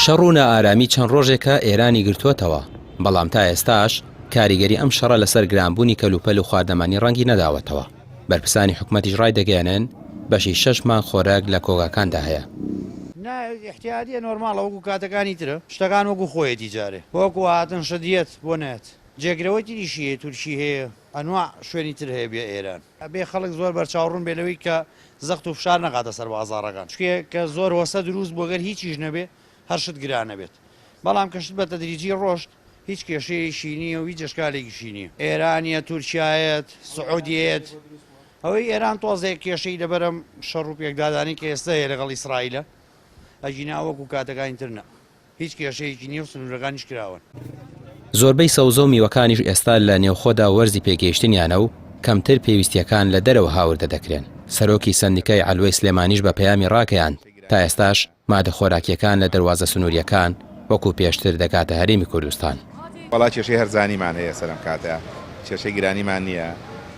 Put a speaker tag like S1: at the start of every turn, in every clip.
S1: شەڕ و نائارامی چەند ڕۆژێکە ئێرانی گرتووەتەوە، بەڵام تا ئێستاش کاریگەری ئەم شەڕە لەسەر گرانبوونی کەلوپەل و خواردەمەنی ڕەنگی نەداوەتەوە، بەرپرسانی حکومەتیش ڕایدەگەیەنن بەشی شەش مانگ خۆراک لە کۆگاکاندا هەیە.
S2: نا ئیعتیادیە نۆرماڵە وەکو کاتەکانی ترە شتەکان وەکو خۆیەتی جارێ وەکو هاتن شت یەت بۆ نایەت جێگرەوەی تریشی هەیە تورکی هەیە ئەنواع شوێنی تر هەیە بێ ئێران. ئەبێ خەڵک زۆر بەرچاوڕوون بێ لەوەی کە زەخت و فشار نەخاتە سەر بازاڕەکان چونکە کە زۆر هۆسە دروست بوو گەر هیچیش نەبێ هەر شت گران ئەبێت بەڵام کە شت بە تەدریجی ڕۆشت هیچ کێشەیەکی نییە و هیچ ئەشکالێکیشی نییە ئێرانیە تورکیایەت سعودیەت ئەوەی ئێران تۆزێک کێشەی لەبەرم شەڕ و پێکدادانی کە ئێستا هەیە لەگەڵ ئیسرائیلە ئەگینا وەکو کاتەکانی تر نا. هیچ کێشەیەکی نییە و سنوورەکانیش کراوەن.
S1: زۆربەی سەوزە و میوەکانیش ئێستا لە نێوخۆدا وەرزی پێگەیشتنیانە و کەمتر پێویستییەکان لە دەرەوە هاوردە دەکرێن. سەرۆکی سەندیکای عەلوەی سلێمانیش بە پەیامی ڕاگەیاند، تا ئێستاش مادە خۆراکییەکان لە دەروازە سنوورییەکان وەکو پێشتر دەگاتە هەرێمی کوردستان.
S3: وەڵا کێشەی هەرزانیمان هەیە سەر ئەم کاتە کێشەی گرانیمان نییە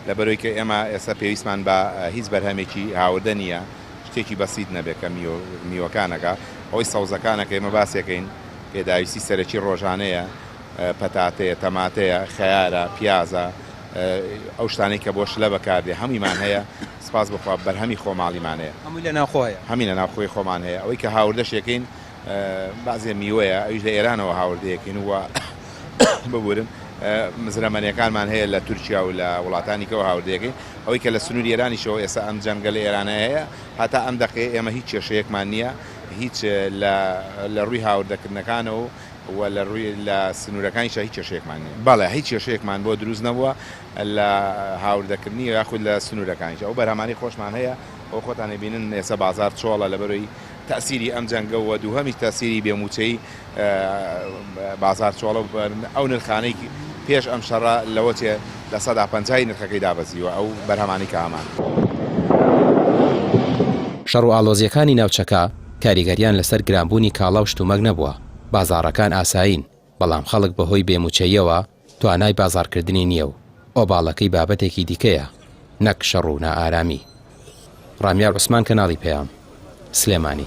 S3: لەبەرەوەی کە ئێمە ئێستا پێویستمان بە هیچ بەرهەمێکی هاوردە نییە شتێکی بەسیت نەبێت کە میوەکانەکە ئەوەی سەوزەکانە کە ئێمە باسیەکەین پێداویستی سەرەکی ڕۆژانەیە پەتاتەیە تەماتەیە خەیارە پیازە ئەو شتانەی کە بۆ شلە بەکاردێ هەموویمان هەیە سپاس بخوا بەرهەمی خۆماڵیمان هەیە
S1: هەمووی لە ناوخۆ هەیە
S3: هەمی لە ناوخۆی خۆمان هەیە ئەوەی کە هاوردەشێکین بەعزێ میوەیە ئەویش لە ئێرانەوە هاوردەیەکەین و ببورن مزرەمەنیەکانمان هەیە لە تورکیا و لە وڵاتانی کەەوە هاوردەیەکەین ئەوەی کە لە سنووری ئێرانیشەوە ئێستا ئەم جەنگە لە ئێرانە هەیە هەتا ئەم دەقەیە ئێمە هیچ کێشەیەکمان نییە هیچ لە لە ڕووی هاوردەکردنەکانەوە و لە ڕووی لە سنوورەکانیشا هیچ کێشەیەکمان نییە. بەڵێ هیچ کێشەیەکمان بۆ دروست نەبووە لە هاوردەکردنی یاخود لە سنوورەکانیش ئەو بەرهەمانەی خۆشمان هەیە ئەو خۆتان ئەبینن ئێستا بازاڕ چۆڵە لەبەرەوەی تەئسیری ئەم جەنگە و دووهەمیش تەئسیری بێ مووچەیی بازاڕ چۆڵە و ئەو نرخانەی پێش ئەم شەڕە لەوە چێ 50% ی نرخەکەی دابەزیوە ئەو بەرهەمانەی کە هەمان.
S1: شەڕ و ئاڵۆزییەکانی ناوچەکە کاریگەرییان لەسەر گرانبوونی کاڵا و شتومەک نەبووە، بازاڕەکان ئاسایین، بەڵام خەڵک بەهۆی بێ مووچەییەوە توانای بازاڕکردنی نییە و ئۆباڵەکەی بابەتێکی دیکەیە نەک شەڕ و نائارامی. ڕامیار عوسمان کەناڵی پەیام، سلێمانی.